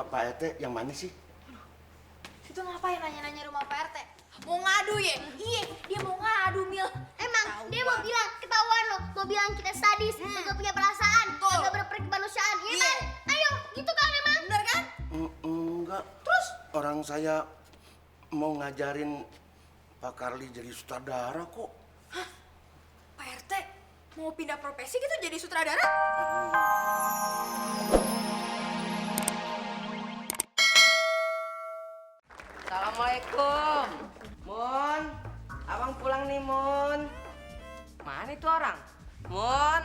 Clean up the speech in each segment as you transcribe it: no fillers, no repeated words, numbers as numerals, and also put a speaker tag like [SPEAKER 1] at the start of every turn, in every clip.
[SPEAKER 1] Rumah Pak RT yang mana sih?
[SPEAKER 2] Situ ngapain nanya-nanya rumah Pak RT? Mau ngadu ya? Iya, dia mau ngadu, Mil.
[SPEAKER 3] Emang dia mau bilang ketahuan lo, mau bilang kita sadis, nggak punya perasaan, nggak berkemanusiaan, iya kan? Ayo, gitu kan emang?
[SPEAKER 2] Bener kan?
[SPEAKER 1] Enggak.
[SPEAKER 2] Terus?
[SPEAKER 1] Orang saya mau ngajarin Pak Karli jadi sutradara kok.
[SPEAKER 2] Hah? Pak RT mau pindah profesi gitu jadi sutradara?
[SPEAKER 4] Assalamualaikum. Mun, abang pulang nih, Mun. Mana itu orang? Mun,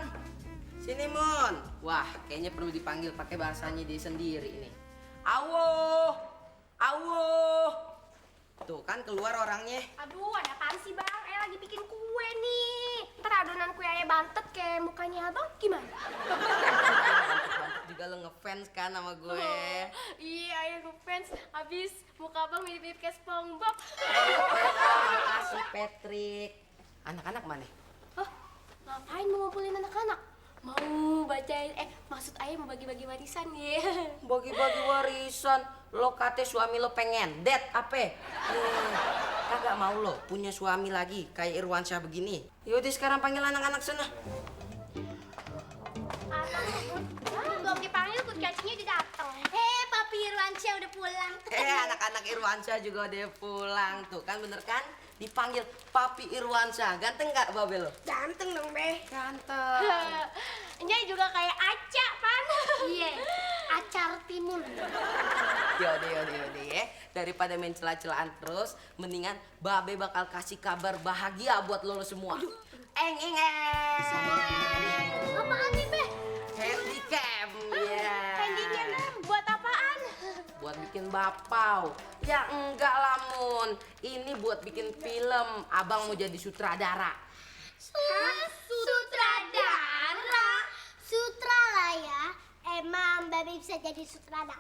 [SPEAKER 4] sini, Mun. Wah, kayaknya perlu dipanggil pakai bahasanya dia sendiri nih. Awo, awo. Tuh kan keluar orangnya.
[SPEAKER 3] Aduh, ada apaan sih bang? Lagi bikin kue nih. Ntar adonan kue ayah bantet kayak mukanya abang gimana?
[SPEAKER 4] Juga lo ngefans kan sama gue.
[SPEAKER 3] Iya, ayah ngefans. Abis muka abang mirip-mirip kayak SpongeBob.
[SPEAKER 4] Makasih, Patrick. Anak-anak mana?
[SPEAKER 3] Hah? Ngapain mau ngumpulin anak-anak? Mau bacain, maksud ayah mau bagi-bagi warisan ya.
[SPEAKER 4] Bagi-bagi warisan. Lo kate suami lo pengen det apa? Kagak mau lo punya suami lagi kayak Irwansyah begini. Yaudah sekarang panggil anak-anak sana.
[SPEAKER 3] Belum dipanggil, kucing cacingnya udah datang. Papi Irwansyah udah pulang.
[SPEAKER 4] Anak-anak Irwansyah juga udah pulang tuh kan, bener kan? Dipanggil Papi Irwansyah. Ganteng nggak babe lo?
[SPEAKER 3] Ganteng dong, Be.
[SPEAKER 4] Ganteng.
[SPEAKER 3] Ini juga kayak Aca, Pan. Iya, Acar Timun.
[SPEAKER 4] Yaudah ya. Daripada main celah-celahan terus, mendingan babe bakal kasih kabar bahagia buat lo semua. Eng.
[SPEAKER 3] Apaan nih, Be?
[SPEAKER 4] Handycam, ya.
[SPEAKER 3] Handycam buat apaan?
[SPEAKER 4] Buat bikin bapau. Ya enggak lah, Mun. Ini buat bikin film. Abang mau jadi sutradara.
[SPEAKER 3] Sutradara? Sutra lah ya. Emang Babe bisa jadi sutradara?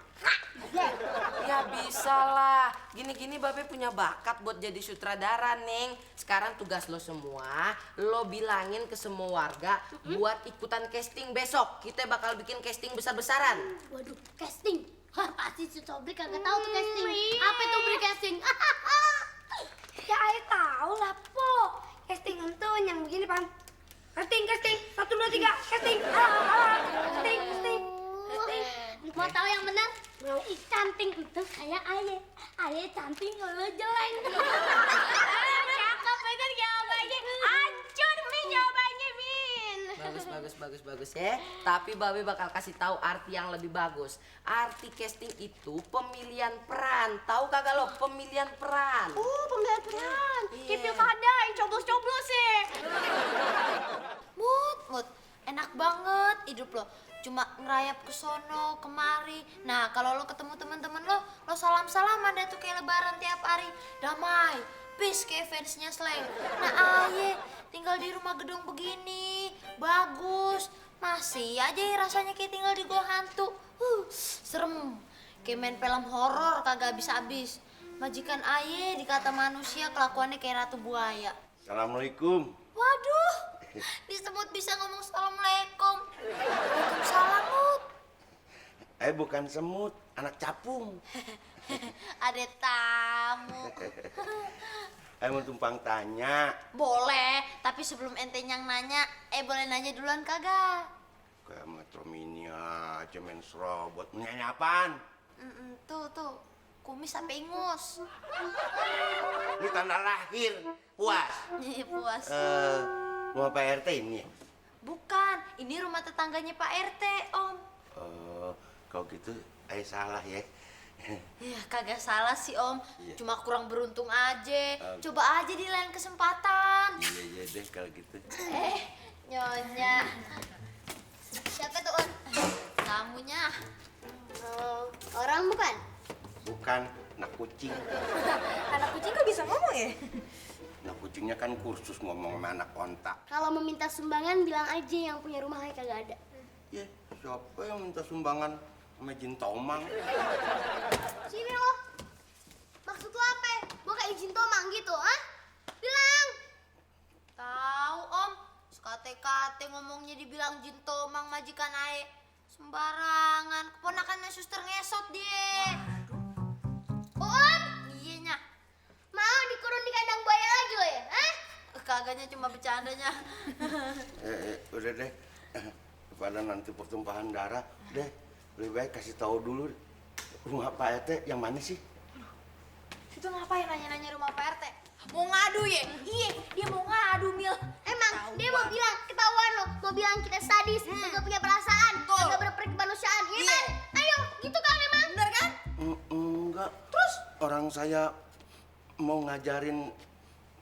[SPEAKER 4] Ya bisa lah. Gini-gini Babe punya bakat buat jadi sutradara, Neng. Sekarang tugas lo semua, lo bilangin ke semua warga buat ikutan casting besok. Kita bakal bikin casting besar-besaran.
[SPEAKER 3] Waduh, casting? Hah, pasti si Sobri kagak tahu tuh casting. Apa itu beri casting?
[SPEAKER 5] Ya, ayah tahu lah, Po. Casting itu yang begini, Pan. Casting. 1, 2, 3, casting. Casting.
[SPEAKER 3] Mau tahu yang benar? Cantik itu kayak ayah. Ayah cantik kalau jelek. Cakep bener jawabannya. Hancur Min jawabannya, Min.
[SPEAKER 4] Bagus ya. Tapi Babe bakal kasih tahu arti yang lebih bagus. Arti casting itu pemilihan peran. Tahu kagak lo pemilihan peran?
[SPEAKER 3] Pemilihan peran.
[SPEAKER 4] Iya.
[SPEAKER 3] Kayak pilkada yang coblos-coblos ya.
[SPEAKER 2] Mut, enak banget hidup lo. Cuma ngerayap ke sono, kemari. Nah, kalau lo ketemu teman-teman lo salam-salaman deh tuh kayak lebaran tiap hari. Damai, peace kayak fansnya Slang. Nah, aye, tinggal di rumah gedung begini, bagus. Masih aja ya rasanya kayak tinggal di gua hantu. Serem. Kayak main film horor kagak habis-habis. Majikan aye dikata manusia kelakuannya kayak ratu buaya.
[SPEAKER 1] Assalamualaikum.
[SPEAKER 2] Waduh, disebut bisa ngomong assalamualaikum. Waalaikumsalam, Mut.
[SPEAKER 1] Bukan semut, anak capung.
[SPEAKER 2] Ada tamu.
[SPEAKER 1] Mau tumpang tanya.
[SPEAKER 2] Boleh, tapi sebelum ente yang nanya, boleh nanya duluan kagak?
[SPEAKER 1] Kayak Metro Mini aja main serobot. Nanya apaan?
[SPEAKER 2] Tuh, kumis sampai ingus.
[SPEAKER 1] Ini tanda lahir. Puas.
[SPEAKER 2] Puas.
[SPEAKER 1] Rumah Pak RT ini.
[SPEAKER 2] Bukan, ini rumah tetangganya Pak RT, Om.
[SPEAKER 1] Kalau gitu, salah ya.
[SPEAKER 2] Ya, kagak salah sih, Om.
[SPEAKER 1] Iya.
[SPEAKER 2] Cuma kurang beruntung aja. Coba aja di lain kesempatan.
[SPEAKER 1] Iya deh kalau gitu.
[SPEAKER 2] Nyonya. Siapa tuh, On? Tamunya.
[SPEAKER 3] Orang bukan?
[SPEAKER 1] Bukan, anak kucing.
[SPEAKER 5] Anak kucing kok bisa ngomong ya?
[SPEAKER 1] Anak kucingnya kan kursus ngomong sama anak ontak.
[SPEAKER 3] Kalau meminta sumbangan bilang aja yang punya rumahnya kagak ada.
[SPEAKER 1] Ya, siapa yang minta sumbangan sama Jin Tomang?
[SPEAKER 3] Sini lo. Maksud lo apa? Mau kayak izin Tomang gitu, ah? Bilang.
[SPEAKER 2] Tahu, Om. Sekate-kate ngomongnya dibilang Jin Tomang majikan ae. Sembarangan, keponakannya suster ngesot dia.
[SPEAKER 3] Uun,
[SPEAKER 2] Iya nya.
[SPEAKER 3] mau dikurung di kandang buaya lagi lo ya? Hah?
[SPEAKER 2] Kagaknya cuma bercandanya.
[SPEAKER 1] Udah deh. Pada nanti pertumpahan darah, deh. Lebih baik kasih tahu dulu rumah Pak RT yang mana sih?
[SPEAKER 2] Itu ngapain nanya-nanya rumah Pak RT? Mau ngadu ya? Iya, dia mau ngadu, Mil.
[SPEAKER 3] Emang dia mau bilang ketahuan lo, mau bilang kita sadis, nggak punya perasaan, nggak berperi kemanusiaan, iya kan? Ayo, gitu kan emang? Bener kan?
[SPEAKER 1] Enggak. Terus? Orang saya mau ngajarin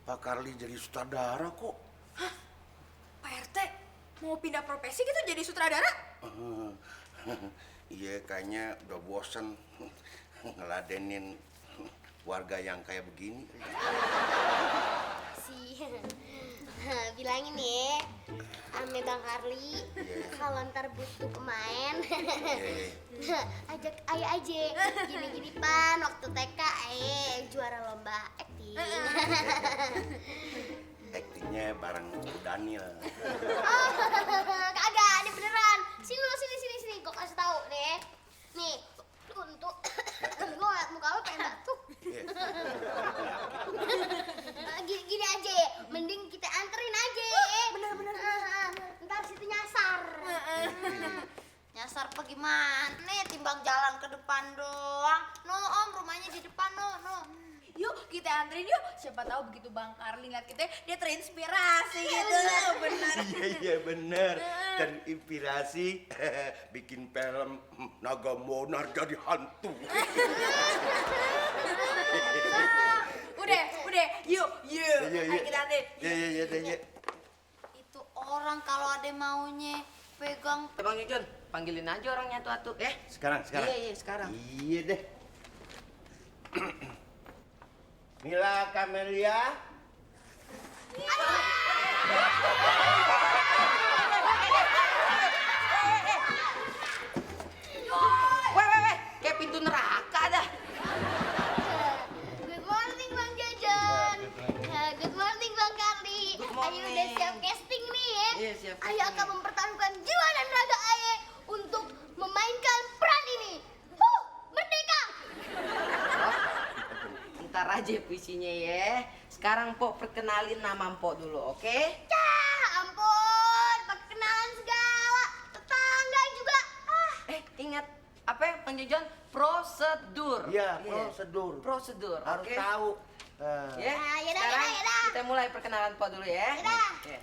[SPEAKER 1] Pak Karli jadi sutradara kok.
[SPEAKER 6] Pak RT mau pindah profesi gitu jadi sutradara?
[SPEAKER 1] Iya, kayaknya udah bosen ngeladenin warga yang kayak begini.
[SPEAKER 3] Bilangin ya, ame Bang Karli, kalau ntar butuh pemain, ajak Ayah aja. Gini-gini pan, waktu TK Ayah juara lomba acting.
[SPEAKER 1] Aktingnya bareng Daniel.
[SPEAKER 3] Oh, kagak, ini beneran. Sini lo, sini, gue kasih tahu nih. Nih, untuk gue ngeliat muka lo pengen batuk. Gini aja, mending kita anterin aja. Bener. Ntar situ nyasar.
[SPEAKER 2] Nyasar apa gimana? Timbang jalan ke depan doang. No, Om, rumahnya di depan, no.
[SPEAKER 6] Yuk kita anterin yuk. Siapa tahu begitu Bang Karli ngeliat kita dia terinspirasi gitu. Bener.
[SPEAKER 1] Iya bener. Terinspirasi bikin film Naga Monar jadi hantu.
[SPEAKER 6] Udah. Yuk. Ayo kita anterin.
[SPEAKER 1] Iya.
[SPEAKER 2] Itu orang kalau ada maunya pegang.
[SPEAKER 4] Bang Jojon, panggilin aja orangnya atu-atu, ya.
[SPEAKER 1] Sekarang.
[SPEAKER 4] Iya, sekarang.
[SPEAKER 1] Iya deh. Mila Camelia.
[SPEAKER 4] Weh, kayak pintu neraka dah.
[SPEAKER 3] Good morning Bang Jajan. Good morning Bang Karli.
[SPEAKER 4] Good
[SPEAKER 3] Ayo
[SPEAKER 4] morning.
[SPEAKER 3] udah siap casting nih ya.
[SPEAKER 4] Iya, siap
[SPEAKER 3] Ayo
[SPEAKER 4] casting.
[SPEAKER 3] akan mempertaruhkan jiwa dan raga Aye untuk memainkan peran ini. Merdeka.
[SPEAKER 4] Ntar aja puisinya ya. Sekarang Mpok perkenalin nama Mpok dulu, oke?
[SPEAKER 3] Ampun, perkenalan segala. Tetangga juga.
[SPEAKER 4] Ingat apa ya, Bang Jojon? Prosedur.
[SPEAKER 1] Iya, prosedur.
[SPEAKER 4] Prosedur,
[SPEAKER 1] Harus
[SPEAKER 4] oke?
[SPEAKER 1] tahu.
[SPEAKER 4] Ya,
[SPEAKER 3] Yaudah,
[SPEAKER 4] sekarang
[SPEAKER 3] yaudah.
[SPEAKER 4] kita mulai perkenalan Mpok dulu ya.
[SPEAKER 3] Yaudah.
[SPEAKER 4] Oke.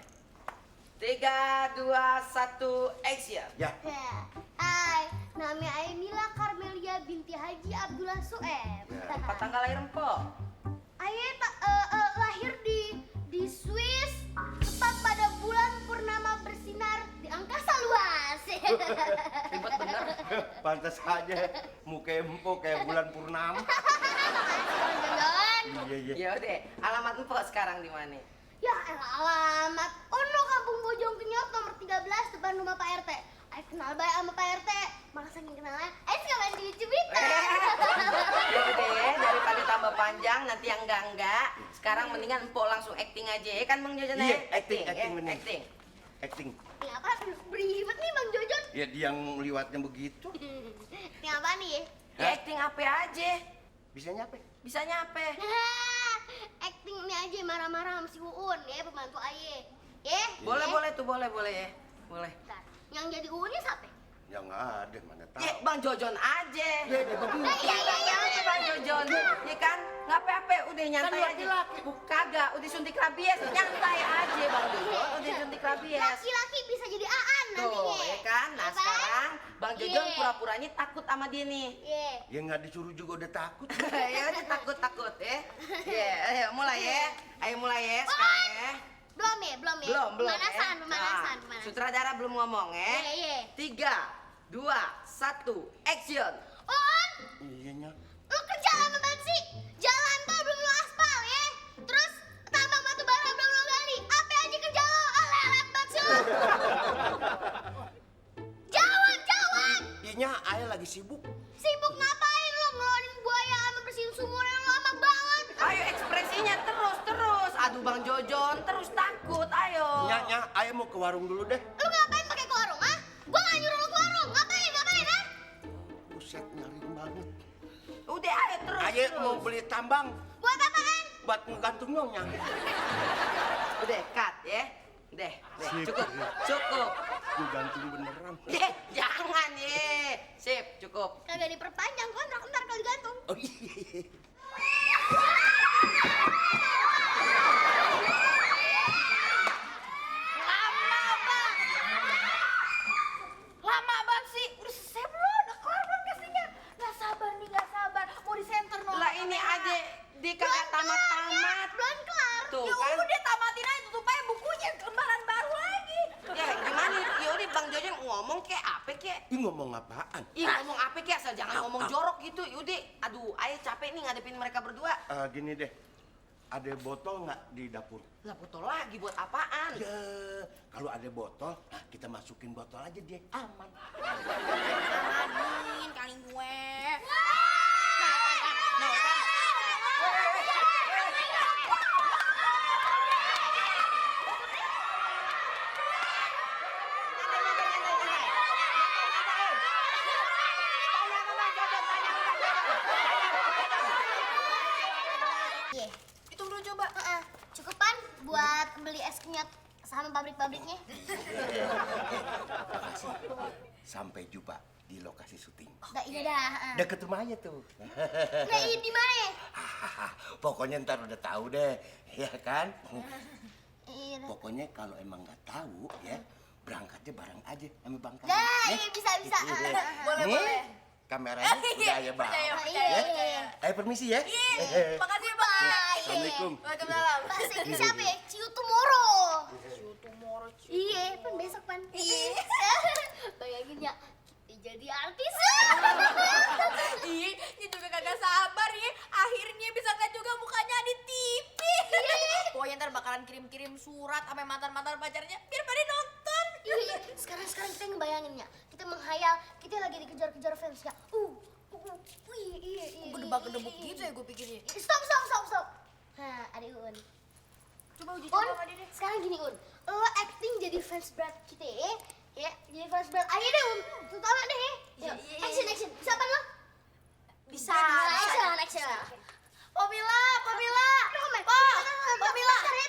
[SPEAKER 4] 3, 2, 1, action.
[SPEAKER 1] Ya.
[SPEAKER 3] Hai, nama Aye Mila Carmelia binti Haji Abdullah Soeb.
[SPEAKER 4] Tempat tanggal lahir Mpok.
[SPEAKER 3] Aye lahir di Swiss, tepat pada bulan purnama bersinar di angkasa luas.
[SPEAKER 4] Ribet bener.
[SPEAKER 1] Pantas aja muka empok kayak bulan purnama.
[SPEAKER 3] Jangan.
[SPEAKER 1] Iya.
[SPEAKER 4] Ya udah, alamat Mpok sekarang di mana?
[SPEAKER 3] Ya elah, alamat Ono Kampung Bojong Kenyot nomor 13 depan rumah Pak RT. Ayo kenal baik sama Pak RT. Malah saking kenalnya, ayo sekalian di Cibita.
[SPEAKER 4] Ya udah, daripada tambah panjang nanti yang enggak. Sekarang mendingan Mpok langsung acting aja ya kan Bang Jojon?
[SPEAKER 1] Iya,
[SPEAKER 4] ya?
[SPEAKER 1] acting
[SPEAKER 4] ya?
[SPEAKER 1] bener.
[SPEAKER 4] Acting.
[SPEAKER 1] Acting.
[SPEAKER 3] Ini apa? Beribet nih Bang Jojon.
[SPEAKER 1] Ya dia yang liwatnya begitu.
[SPEAKER 3] Ini apa nih?
[SPEAKER 4] Ya acting apa aja?
[SPEAKER 1] Bisa nyampe.
[SPEAKER 4] Bisanya apa?
[SPEAKER 3] Acting ini aja marah-marah sama si Uun ya, pembantu Aye. Ya?
[SPEAKER 4] Boleh tuh, boleh ya. Boleh.
[SPEAKER 3] Bentar. Yang jadi Uunnya siapa?
[SPEAKER 1] Ya nggak ada, mana tahu.
[SPEAKER 4] Ya Bang Jojon aja.
[SPEAKER 1] Ya, dia berdua.
[SPEAKER 3] Iya.
[SPEAKER 4] Aja Bang Jojon. Ya kan? Nggak apa-apa, udah nyantai aja. Kagak, udah suntik rabies. Nyantai aja Bang Jojon, udah suntik rabies.
[SPEAKER 3] Laki-laki bisa jadi Aan
[SPEAKER 4] Tuh,
[SPEAKER 3] nantinya.
[SPEAKER 4] ya kan? Nah
[SPEAKER 3] Ya
[SPEAKER 4] sekarang Bang Jojon
[SPEAKER 3] Iya.
[SPEAKER 4] pura-puranya takut sama dia nih.
[SPEAKER 3] Iya.
[SPEAKER 1] Ya nggak disuruh juga udah takut.
[SPEAKER 4] Ya udah takut ya. Ya, ayo mulai ya. Ayo mulai ya sekarang ya.
[SPEAKER 3] Belum ya?
[SPEAKER 4] Belum.
[SPEAKER 3] Pemanasan.
[SPEAKER 4] Nah, sutradara belum ngomong ya.
[SPEAKER 3] Iya.
[SPEAKER 4] 3, 2, 1, action.
[SPEAKER 3] Uun,
[SPEAKER 1] Iya nya.
[SPEAKER 3] lu kerja lama banget sih. Jalan tol belum lu aspal ya. Terus tambang batu bara belum lu gali. Apa aja kerja lo? Lelet banget sih lu. Jawab.
[SPEAKER 1] Iya nya, ayah lagi sibuk.
[SPEAKER 3] Sibuk ngapain lu ngelonin buaya sama bersihin sumur yang lama banget.
[SPEAKER 4] Ayo ekspresinya terus. Aduh Bang Jojon, terus takut. Ayo.
[SPEAKER 1] Nya, ayah mau ke warung dulu deh.
[SPEAKER 3] Lu ngapain pakai ke warung, ah? Gua nggak nyuruh lu ke warung, ngapain?
[SPEAKER 4] Udah ayo terus.
[SPEAKER 1] Ayo mau beli tambang
[SPEAKER 3] Buat apaan?
[SPEAKER 1] buat ngegantung nyonya.
[SPEAKER 4] Udah cut ya. Udah, cukup.
[SPEAKER 1] Ngegantung beneran.
[SPEAKER 4] Jangan ye. Sip, cukup.
[SPEAKER 3] Kagak diperpanjang kontrak ntar kalau digantung.
[SPEAKER 1] Oh iya.
[SPEAKER 6] Lama banget sih. Udah selesai belum? Udah kelar belum castingnya? Nggak sabar nih, nggak sabar. Mau di center no.
[SPEAKER 4] Lah ini aja di kagak tamat-tamat.
[SPEAKER 3] Belum kelar.
[SPEAKER 4] Tuh
[SPEAKER 6] Ya
[SPEAKER 4] kan.
[SPEAKER 6] udah tamatin aja, tutup aja bukunya, lembaran baru lagi.
[SPEAKER 4] Ya gimana? Ya udah Bang Jojo ngomong kayak apa kayak?
[SPEAKER 1] Ih ngomong apaan?
[SPEAKER 4] Ih ngomong apa kayak asal jangan ngomong jorok gitu. Yaudah, aduh, ayo capek nih ngadepin mereka berdua.
[SPEAKER 1] Gini deh, ada botol nggak di dapur?
[SPEAKER 4] Lah botol lagi buat apaan?
[SPEAKER 1] Ya, kalau ada botol, nah kita masukin botol aja dia. Aman.
[SPEAKER 6] Amanin kali gue.
[SPEAKER 3] Iya.
[SPEAKER 6] Hitung dulu coba.
[SPEAKER 3] Cukupan buat beli es kenyot sama pabrik-pabriknya.
[SPEAKER 1] Sampai jumpa di lokasi syuting.
[SPEAKER 3] Iya dah.
[SPEAKER 1] Deket rumahnya tuh.
[SPEAKER 3] Nah, ini di mana?
[SPEAKER 1] Pokoknya ntar udah tahu deh, ya kan?
[SPEAKER 3] Iya.
[SPEAKER 1] Pokoknya kalau emang nggak tahu ya, berangkatnya bareng aja sama Bang Kali.
[SPEAKER 3] Dah, iya bisa.
[SPEAKER 6] Boleh,
[SPEAKER 1] Nih,
[SPEAKER 6] boleh.
[SPEAKER 1] kameranya udah ya Bang.
[SPEAKER 6] Percaya,
[SPEAKER 3] Iya.
[SPEAKER 1] Ya? Ayo permisi ya.
[SPEAKER 6] Makasih Bang.
[SPEAKER 1] Assalamualaikum.
[SPEAKER 6] Waalaikumsalam.
[SPEAKER 3] Bahasa Inggris siapa ya? See you tomorrow. Iya, pan besok pan. Iya. Bayangin ya, kita jadi artis.
[SPEAKER 6] Ih, ini juga kagak sabar ya. Akhirnya bisa lihat juga mukanya di TV. Pokoknya ntar bakalan kirim-kirim surat sama mantan-mantan pacarnya biar pada nonton.
[SPEAKER 3] Iya. Sekarang kita ngebayangin ya. Kita menghayal kita lagi dikejar-kejar fans ya. Iya.
[SPEAKER 6] Gedebak-gedebuk gitu ya gue pikirnya.
[SPEAKER 3] Stop. Nah, adik Un.
[SPEAKER 6] Coba uji
[SPEAKER 3] Un,
[SPEAKER 6] coba sama dia deh.
[SPEAKER 3] sekarang gini Un. Lo acting jadi fans berat kita ya. Ya, jadi fans berat. Ayo deh Un. Terutama deh ya.
[SPEAKER 6] Iya.
[SPEAKER 3] Action. Bisa apa lo?
[SPEAKER 6] Bisa.
[SPEAKER 3] Action.
[SPEAKER 2] Pomila. Pomila.
[SPEAKER 3] Tarik.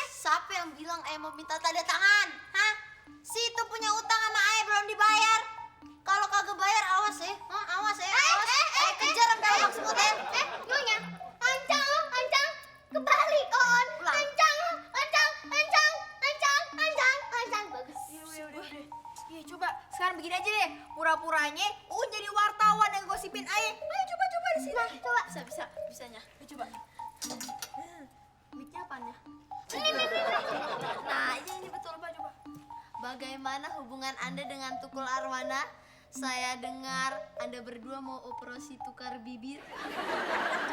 [SPEAKER 2] Siapa yang bilang mau minta tanda tangan? Hah? Situ punya utang sama Ayah belum dibayar. Kalau kagak bayar awas ya. Awas. Kejar sampai abang semutnya.
[SPEAKER 3] Nyonya. Ancang. Kebalik On.
[SPEAKER 2] Ulang.
[SPEAKER 3] Ancang. Bagus.
[SPEAKER 6] Udah. Iya coba sekarang begini aja deh. Pura-puranya jadi wartawan yang gosipin Aye. Ayo coba di sini.
[SPEAKER 3] Nah, coba.
[SPEAKER 6] Bisanya. Ayo coba. Mic-nya apaan ya?
[SPEAKER 2] Nah, ini betul Pak coba. Bagaimana hubungan Anda dengan Tukul Arwana? Saya dengar Anda berdua mau operasi tukar bibir.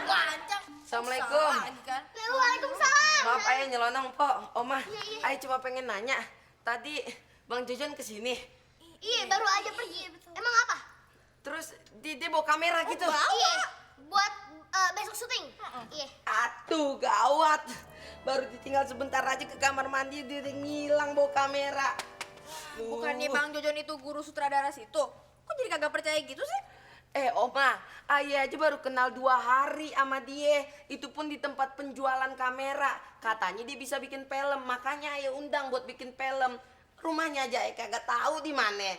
[SPEAKER 6] Lancang.
[SPEAKER 4] Assalamualaikum.
[SPEAKER 6] Salah lagi kan?
[SPEAKER 3] Waalaikumsalam.
[SPEAKER 4] Maaf ayah nyelonong po, Oma.
[SPEAKER 3] Iya.
[SPEAKER 4] Ayah cuma pengen nanya. Tadi Bang Jojon kesini.
[SPEAKER 3] Iya, baru aja pergi. Emang apa?
[SPEAKER 4] Terus dia bawa kamera gitu.
[SPEAKER 3] Iya, buat besok syuting. Iya.
[SPEAKER 4] Atuh gawat. Baru ditinggal sebentar aja ke kamar mandi dia udah ngilang bawa kamera.
[SPEAKER 6] Bukannya Bang Jojon itu guru sutradara situ? Kok jadi kagak percaya gitu sih?
[SPEAKER 4] Oma, ayah aja baru kenal 2 hari sama dia. Itu pun di tempat penjualan kamera. Katanya dia bisa bikin film, makanya ayah undang buat bikin film. Rumahnya aja ayah kagak tahu di mana.